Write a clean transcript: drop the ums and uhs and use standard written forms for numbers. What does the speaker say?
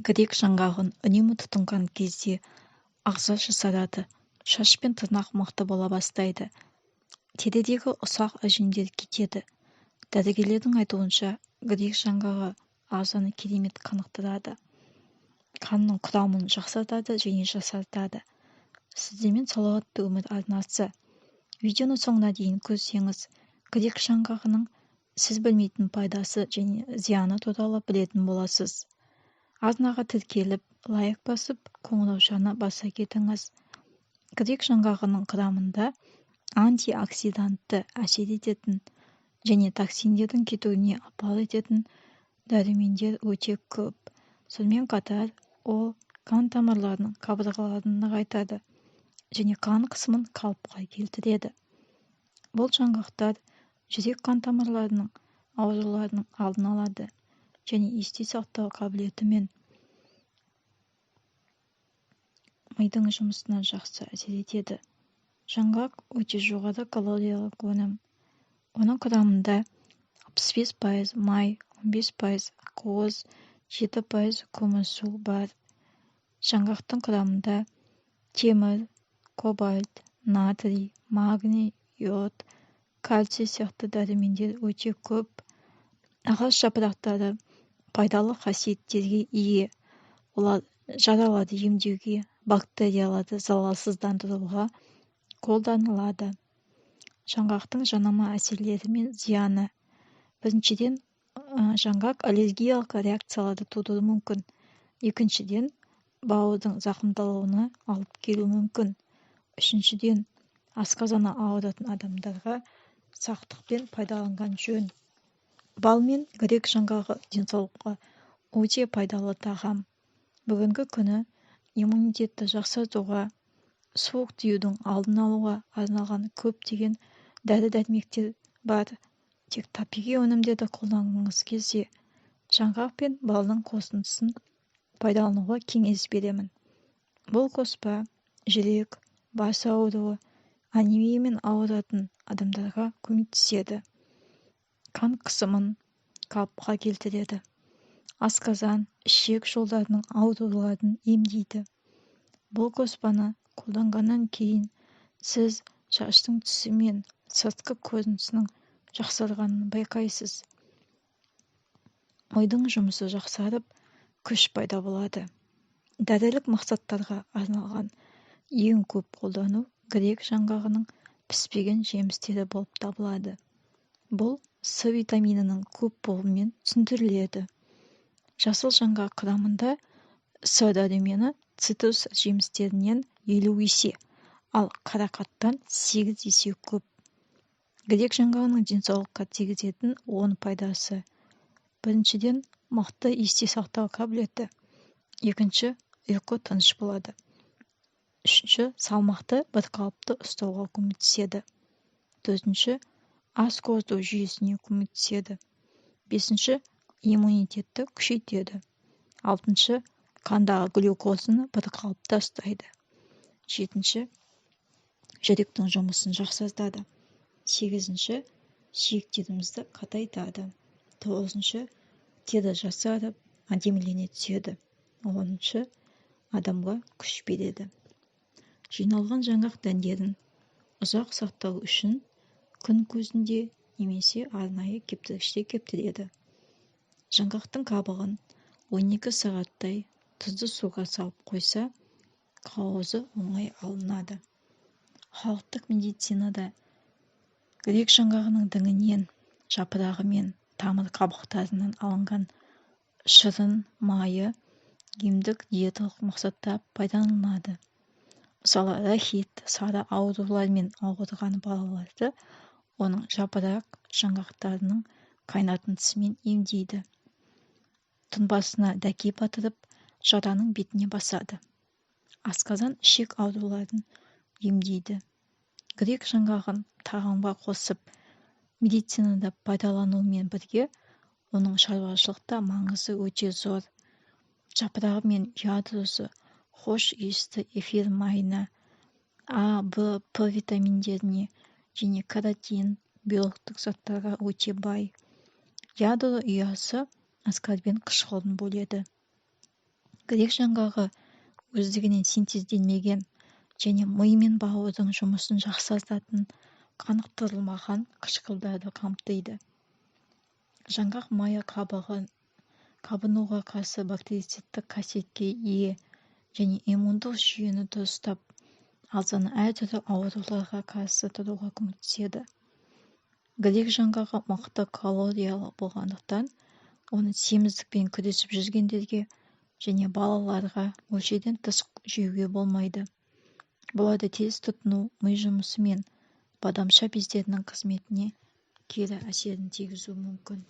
Грек жаңғағын үнемі тұтынған кезде ағза жасарады, шаш пен тырнақ мықты бола бастайды. Терідегі ұсақ әжімдер кетеді. Дәрігерлердің айтуынша, грек жаңғағы ағзаны керемет қанықтырады. Қанның құрамын жақсартады және жасартады. Сіздермен «Салауатты өмір» арнасы. Видеоны соңына дейін көрсеңіз, грек жаңғағының сіз білмейтін пайдасы және зияны туралы білетін боласыз. Арнаға тіркеліп, лайк басып, қоңыраушаны баса кетіңіз. Грек жаңғағының құрамында антиоксидантты әсер ететін және токсиндердің кетуіне ықпал ететін дәрумендер өте көп. Сонымен қатар, ол қан тамырларының қабырғаларын нығайтады және қан қысымын қалыпқа келтіреді. Бұл жаңғақтар жүрек-қан тамырларының ауруларының алдын алады және есте сақтау қабілеті мен мидың жұмысына жақсы әсер етеді. Жаңғақ өте жоғары калориялы өнім. Оның құрамында 65% май, 15% ақуыз, 7% көмірсу бар. Жаңғақтың құрамында темір, кобальт, натрий, магний, йод, кальций сияқты дәрумендер өте көп. Ағаш жапырақтары пайдалы қасиеттерге ие. Олар жараларды емдеуге, бактерияларды залалсыздандыруға қолданылады. Жаңғақтың жанама әсерлері мен зияны. Біріншіден, жаңғақ аллергиялық реакцияларды тудыруы мүмкін. Екіншіден, бауырдың зақымдалуына алып келуі мүмкін. Үшіншіден, асқазаны ауыратын адамдарға сақтықпен пайдаланған жөн. Бал мен грек жаңғағы денсаулыққа өте пайдалы тағам. Бүгінгі күні иммунитетті жақсартуға, суық тиюдің алдын алуға арналған көптеген дәрі-дәрмектер бар. Тек табиғи өнімдерді қолданғыңыз келсе, жаңғақ пен балдың қосындысын пайдалануға кеңес беремін. Бұл қоспа жүрек, бас ауруы, анемиямен ауыратын адамдарға көмектеседі. Қан қысымын қалыпқа келтіреді. Асқазан, ішек жолдарының ауруларын емдейді. Бұл қоспаны қолданғаннан кейін сіз шаштың түсі мен сыртқы көрінісінің жақсарғанын байқайсыз. Мидың жұмысы жақсарып, күш пайда болады. Дәрілік мақсаттарға арналған ең көп қолдану грек жаңғағының піспеген жемістері болып табылады. Бұл С витаминінің көп болуымен түсіндіріледі. Жасыл жаңғақ құрамында С дәрумені цитрус жемістерінен 50 есе, ал қарақаттан 8 есе көп. Грек жаңғағының денсаулыққа тигізетін 10 пайдасы. Біріншіден, мықты есте сақтау қабілеті. Екінші, ұйқы тыныш болады. Үшінші, салмақты бірқалыпты ұстауға көмектеседі. Төртінші, ас қорыту жүйесіне көмектеседі. Бесінші, иммунитетті күшейтеді. Алтыншы, қандағы глюкозаны бірқалыпты ұстайды. Жетінші, жүректің жұмысын жақсартады. Сегізінші, сүйектерімізді қатайтады. Тоғызыншы, тері жасарып, әдемілене түседі. Оныншы, адамға күш береді. Жиналған жаңғақ дәндерін ұзақ сақтау үшін күн көзінде немесе арнайы кептіргіште кептіреді. Жаңғақтың қабығын 12 сағаттай тұзды суға салып қойса, қауызы оңай алынады. Халықтық медицинада грек жаңғағының діңінен, жапырағы мен тамыр қабықтарынан алынған шырын майы емдік диеталық мақсатта пайдаланылады. Мысалы, рахит, сары аурулармен ауырған балаларды оның жапырақ жаңғақтарының қайнатындысымен емдейді. Тұнбасына дәке батырып, жараның бетіне басады. Асқазан, ішек ауруларын емдейді. Грек жаңғағын тағамға қосып, медицинада пайдаланумен бірге, оның шаруашылықта маңызы өте зор. Жапырағы мен ядросы хош иісті эфир майына, А, Б, П витаминдеріне және каротин, белоктік заттарға өте бай. Ядро ұясы аскорбин қышқылын бөледі. Грек жаңғағы өздігінен синтезделмеген және ми мен бауырдың жұмысын жақсартатын қанықтырылмаған қышқылдарды қамтиды. Жаңғақ майы қабынуға қарсы бактерицидтік қасиетке ие және иммундық жүйені дұрыстап, ағзаны әртүрлі ауруларға қарсы тұруға көмектеседі. Грек жаңғағы мықты калориялы болғандықтан, оны семіздікпен күресіп жүргендерге және балаларға мөлшерден тыс жеуге болмайды. Бұларды тез тұтыну ми жұмысы мен бадамша бездерінің қызметіне кері әсерін тигізуі мүмкін.